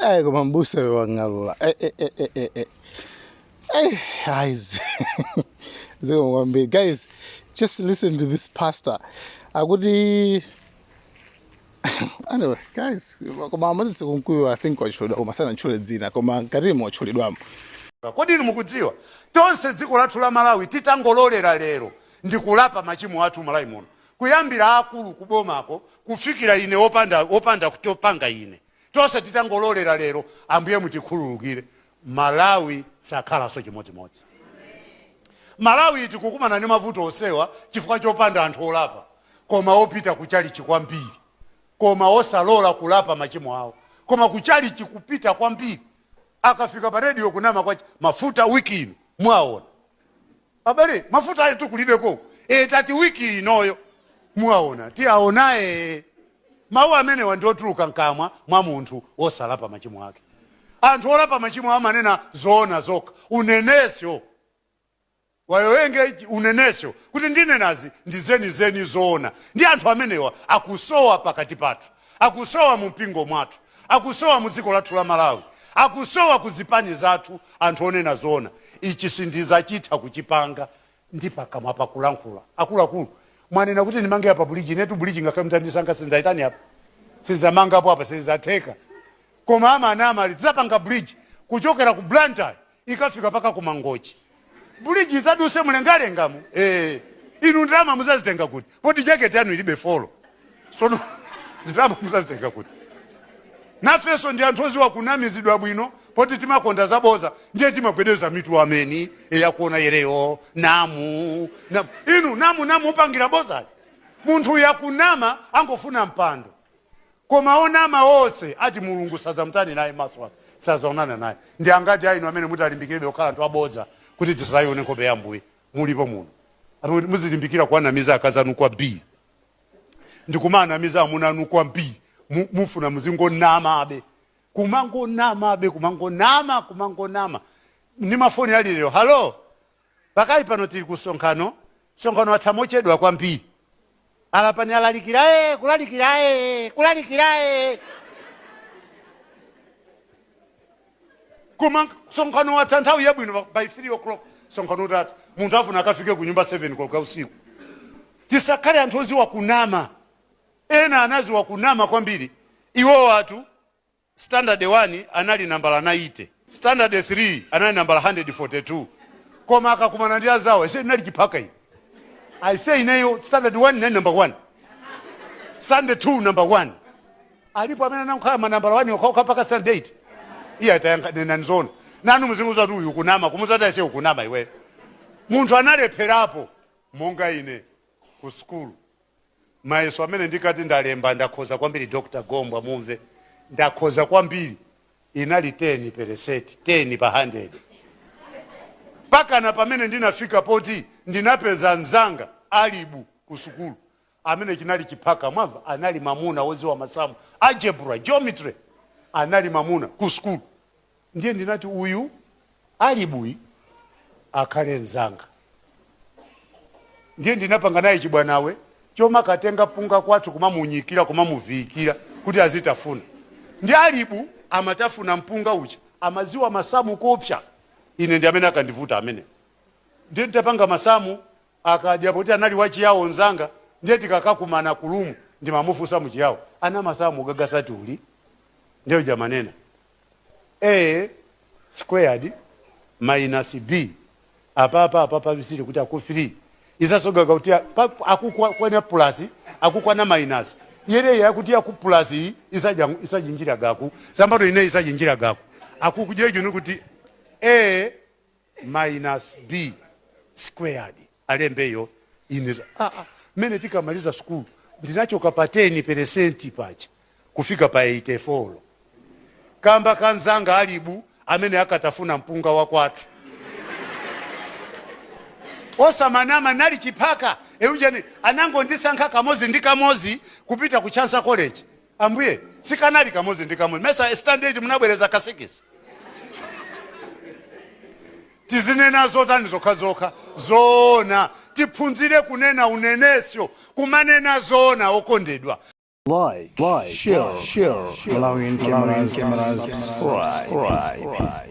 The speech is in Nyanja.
Koma mbusa wang'alula. Guys, zikomo kwambiri. Guys, just listen to this pastor. Akuti anyway, guys, koma Moses Kunkuyu, I think wachulidwa, koma sanatchule dzina, koma mkatimo wachulidwamo. Kodi inu mukudziwa, tonse dziko lathu la Malawi titangololera lero ndikulapa machimo athu Malawi muno, kuyambira akulu kubomako kufikira ine wopanda chopanga ine, tonse titangololera lero, "Ambuye mutikhululukire," Malawi sakhalanso chimodzimodzi. Malawi tikukumana ndi mavuto osewa chifukwa chopanda anthu olapa, koma opita kuchalichi kwambiri, koma osalola kulapa machimo awo, koma kuchalichi kupita kwambiri. Akafika pa radio kunama kwachi, "Mafuta wiki ino mwaona." Abale, mafuta ayo tukulibeko. Tati wiki inoyo mwaona, tiaonaye. Mawu amenewa ndi otuluka mkamwa mwa munthu wosalapa machimo ake. Anthu olapa machimo amanena zoona zokha, unenesyo wayowenge, unenesyo kuti ndinenazi ndi zenizeni, zoona. Ndi anthu amenewa akusowa pakati pathu, akusowa mu mpingo mwathu, akusowa mu dziko lathu la Malawi, akusowa ku zipani zathu, anthu onena zoona. Ichi sindizachitha kuchipanga ndi pakamwa pakulankhula. Akuluakulu, mwanena kuti ndimange apa bridge, inetu bridge ngakhale mutandisanga sinzaitani apa, sinzamangapo apa, sinzatheka. Koma amanama ali tidzapanga bridge kuchokera ku Blantyre ikafika paka ku Mangochi, bridge izaduse mlengalengamo. Inu ndalama muzazitenga kuti, poti jaketi yanu ilibe folo? Sono ndalama muzazitenga kuti? Nafenso ndi anthu oziwa kunamizidwa bwino, poti timakonda zaboza, ndiye timagwedeza mitu ameni yakuona yereyo namu namu. Inu namu namu upangira bozali. Munthu yakunama angofuna mpando, koma onama onse ati Mulungu sadzamutani naye, maso ake sadzaonana naye. Ndi angati ainu amene mutalimbikirebe kukhala anthu abodza kuti tisayione nkhope ya Ambuye? Mulipo muno amene muzilimbikira kuwanamiza akazi anu kwambiri ndikumanamiza amuna anu kwambiri? Mufuna muzingonamabe, kumangonamabe, kumangonama, kumangonama ndi mafoni ali lero. "Hello, pakali pano tili ku sonkhano, sonkhano watha mochedwa kwambiri. Alapani alalikiraye, kulalikiraye, kulalikiraye, koma sonkhano watha nthawi yabwino by 3 o'clock." Sonkhano utatha, munthu afuna akafike ku nyumba 7 koloko usiku. Tisakhale anthu oziwa kunama. Ena anaziwa kunama kwambiri. Iwo watu standard 1 anali nambala 90, standard 3 anali nambala 142, koma akakumana ndi azawo, "Ise inali chiphaka iyi, aise, ineyo standard 1 nali number 1, standard 2 number 1." Alipo amene anakhala manambala 1 okhaokha mpaka standard 8. Iye atayankha, nenani zona nanu, muzinguza kuti uyu kunama, kumuzati, "Aise, ukunama iwe." Munthu analepherapo monga ine ku sukulu, mayeso amene ndikati ndalemba ndakhoza kwambiri, Dr Gombwa, mumve, ndakhoza kwambiri inali 10%, 10 pa 100, pakana pamene ndinafika poti ndinapeza mzanga alibu ku sukulu amene chinali chiphaka, mwamva, anali mamuna woziwa masamu, algebra, geometry, anali mamuna ku sukulu. Ndiye ndinati uyu alibuyi akhale mzanga. Ndiye ndinapanga naye chibwanawe choma katenga punga kwathu, kumamunyikira, kumamuviyikira kuti azitafuna. Ndi alibu amatafuna mpunga ucha, amaziwa masamu kopsa. Ine ndi amene akandivuta amene. Ndiye nditapanga masamu, akadya, poti anali wachiyawo nzanga, ndiye tikakakumana ku room ndimamufunsa muchiyawo, "Ana, masamu gagasati uli?" Ndiyo jamanena a squared minus b, apapa apapa bisiri kuti aku 3 isasogaga kuti akukwana plus, akukwana minus, yereyi yakuti yaku plus iyi isajinjira gaku sambano ine isajinjira gaku akukujeju kuti a minus b squared alembeyo. Ine mene tikamaliza skulu ndinachoka pa 10% pacha kufika pa 84 kamba kanzanga alibu amene akatafuna mpunga wa kwathu. Osamanama, nali chiphaka. Eujeni anangondisankha kamozi ndi kamozi kupita ku Chancellor College. Ambuye, sikanali kamozi ndi kamozi, mesa standard munabwereza ka 6? Tizinena zotani? Zokhazokha, zoona. Tiphunzire kunena unenesyo, kumanena zoona, okondedwa. Like, share, Malawian cameras, subscribe.